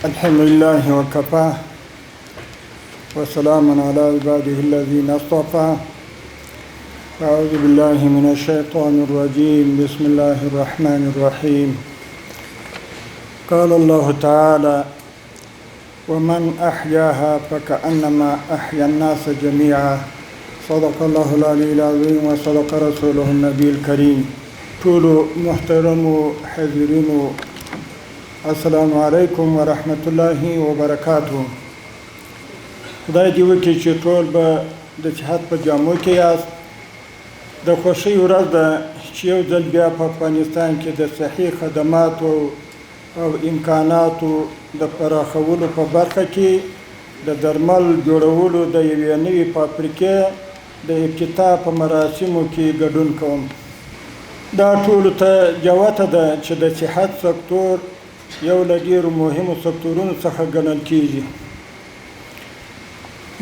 الحمد لله وكفى وسلام على عباده الذين اصطفى. أعوذ بالله من الشيطان الرجيم. بسم الله الرحمن الرحيم. قال الله تعالى: ومن أحياها فكأنما أحيا الناس جميعا. صدق الله العلي العظيم وصدق رسوله النبي الكريم. ټولو محترمو حاضرینو، السلام علیکم ورحمت الله وبرکاته. خدای دې وکړي چې ټول به د صحت په جامو کې یاست. د خوښۍ ورځ ده چې یو ځل بیا په افغانستان کې د صحي خدماتو او امکاناتو د پراخولو په برخه کې د درمل جوړولو د یوې نوې فابریکې د افتتاح په مراسمو کې ګډون کوم. دا ټولو ته جوته ده چې د صحت سکتور یو له ډېرو مهمو سکتورونو څخه ګڼل کېږي.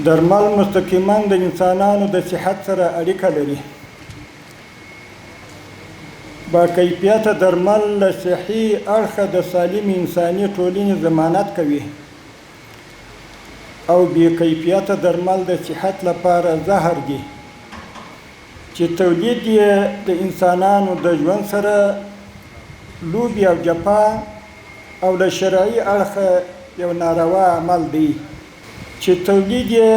درمل مستقیما د انسانانو د صحت سره اړیکه لري. با کیفیته درمل له صحي اړخه د سالمې انساني ټولنې ضمانت کوي او بې کیفیته درمل د صحت لپاره زهر دي چې تولید یې د انسانانو د ژوند سره لوبې او جفا او له شرعي اړخه یو ناروا عمل دی چې تولید یې،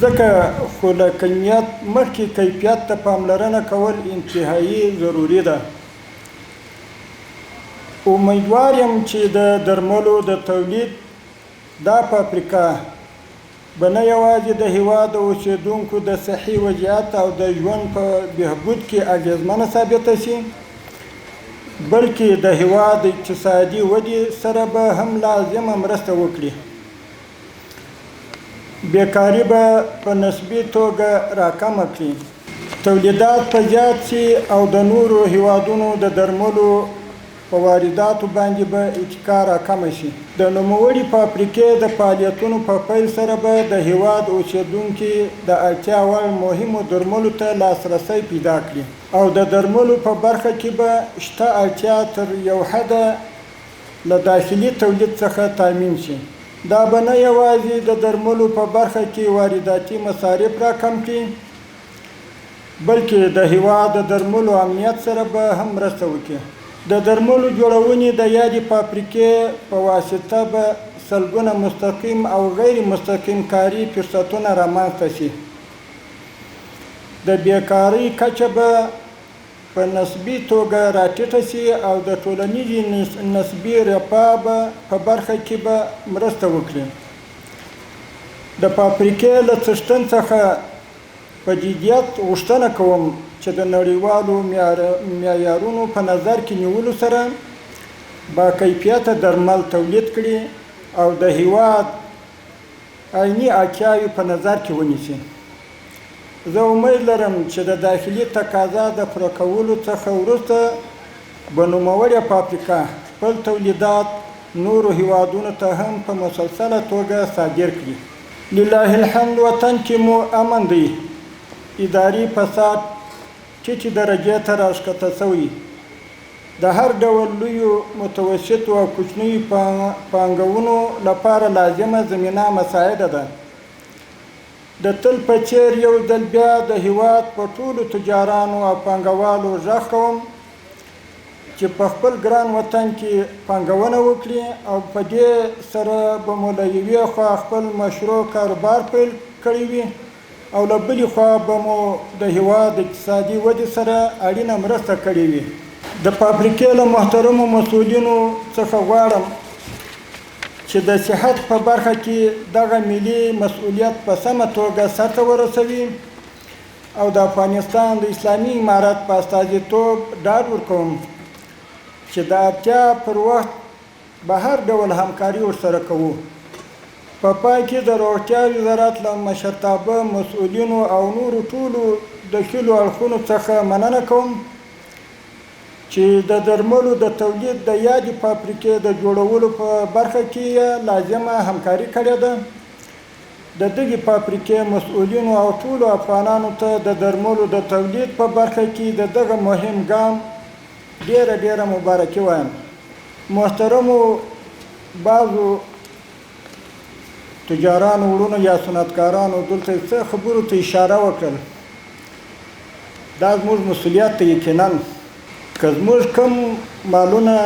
ځکه خو له کمیت مخکې کیفیت ته پاملرنه کول انتهایي ضروري ده. امیدوار یم چې د درملو د تولید دا فابریکه به نه یوازې د هېواد د اوسېدونکو د صحي وضعیت او د ژوند په بهبود کې اغېزمنه ثابته شي، بلکې د هېواد د اقتصادي ودې سره به هم لازمه مرسته وکړي. بېکاري به په نسبي توګه راکمه کړي، تولیدات به زیات شي او د نورو هېوادونو د درملو په وارداتو باندې به اتکا راکمه شي. د نوموړې فابریکې د فعالیتونو په پیل سره به د هېواد اوسېدونکي د اړتیا وړ مهمو درملو ته لاسرسی پیدا کړي او د درملو په برخه کې به شته اړتیا تر یو حده له داخلي تولید څخه تامین شي. دا به نه یوازې د درملو په برخه کې وارداتي مصارف راکم کړي، بلکې د هېواد د درملو امنیت سره به هم مرسته وکړي. د درملو جوړونې د یادې فابریکې په واسطه به سلګونه مستقیم او غیر مستقیم کاري فرصتونه رامنځته شي. د بېکارۍ کچه به په نسبي توګه راټیټه شي او د ټولنیزې نسبي رفاه به په برخه کې به مرسته وکړي. د فابریکې له څښتن څخه په جدیت غوښتنه کوم چې د نړیوالو معیارونو په نظر کې نیولو سره با کیفیته درمل تولید کړي او د هیواد عیني اړتیاوې په نظر کې ونیسي. زه امید لرم چې د داخلي تقاضا د پوره کولو څخه وروسته به نوموړې فابریکه خپل تولیدات نورو هیوادونو ته هم په مسلسله توګه صادر کړي. لله الحمد وطن کې مو امن دی، اداري فساد ټیټې درجې ته راښکته شوی، د هر ډول لویو، متوسطو او کوچنیو پانګونو لپاره لازمه زمینه مساعده ده. د تل په څېر یو ځل بیا د هیواد په ټولو تجارانو او پانګوالو غږ کوم چې په خپل ګران وطن کې پانګونه وکړي او په دې سره به مو له یوې خوا خپل مشروع کاروبار پیل کړی وي او له بلې خوا به مو د هیواد اقتصادي ودې سره اړینه مرسته کړې وي. د فابریکې له محترمو مسؤلینو څخه غواړم چې د صحت په برخه کې دغه ملي مسؤلیت په سمه توګه سرته ورسوي او د افغانستان د اسلامي امارت په استازیتوب ډاډ ورکوم چې د اړتیا پر وخت به هر ډول همکاري ورسره کوو. په پای کې د روغتیا وزارت له مشرتابه، مسؤلینو او نورو ټولو دخیلو اړخونو څخه مننه کوم چې د درملو د تولید د یادې فابریکې د جوړولو په برخه کې یې لازمه همکاري کړې ده. د دغې فابریکې مسؤلینو او ټولو افغانانو ته د درملو د تولید په برخه کې د دغه مهم ګام ډېره ډېره مبارکي وایم. محترمو بعضو تجارانو وړونو یا صنعتکارانو دلته څه خبرو ته اشاره وکړل، دا زموږ مسؤلیت دی. یقینا که زموږ کوم مالونه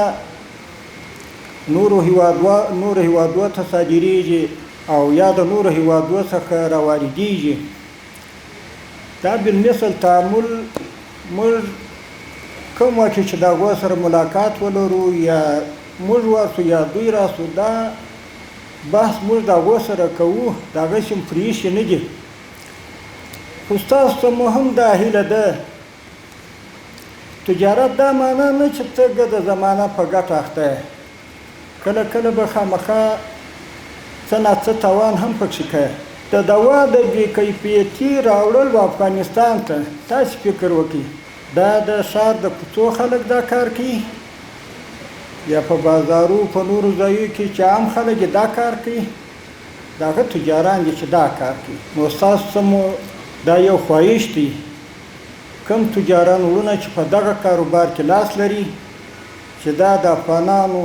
نورو هیوادو ته صادریږي او یا د نورو هیوادو څخه راواردیږي، دا بالمثل تعامل موږ کوم وخت چې د هغو سره ملاقات ولرو، یا موږ ورسو یا دوی راسو، دا بحث موږ د هغو سره کوو، د هغسې هم پرېښي نه دي. خو ستاسو ته مو هم دا هیله ده، تجارت دا معنا نه چې ته د زمانه په ګټه اخته یې، کله کله به خامخا څه ناڅه تاوان هم پکښې کوې. د دوا د بې کیفیتي راوړل و افغانستان ته، تاسې فکر وکړئ، دا د ښار د کوڅو خلک دا کار کوي یا په بازارو په نورو ځایو کې چې عام خلک یې دا کار کوي، د هغه تجاران دي چې دا کار کوي. نو ستاسو څه مو دا یو خواهش دی، کوم تجاران وروڼه چې په دغه کاروبار کې لاس لري، چې دا د افغانانو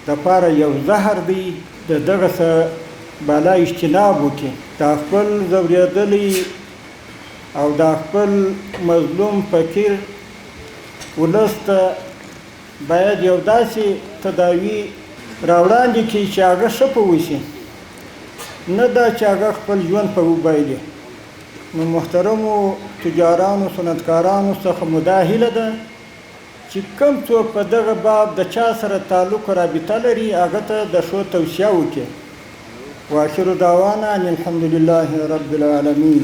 دپاره یو زهر دی، د دغه څه بالا اجتناب وکړي، دا خپل ځورېدلی او دا خپل مظلوم فقیر ولس ته باید یو داسې تداوي راوړاندې کړي چې هغه ښه په وشي، نه دا چې هغه خپل ژوند په وبایلي. نو محترمو تجارانو صنعتکارانو څخه مو دا هیله ده چې کوم څوک په دغه باب د چا سره تعلق رابطه لري، هغه ته د ښو توصیه وکړي. وآخر دعوانا ان الحمد لله رب العالمین.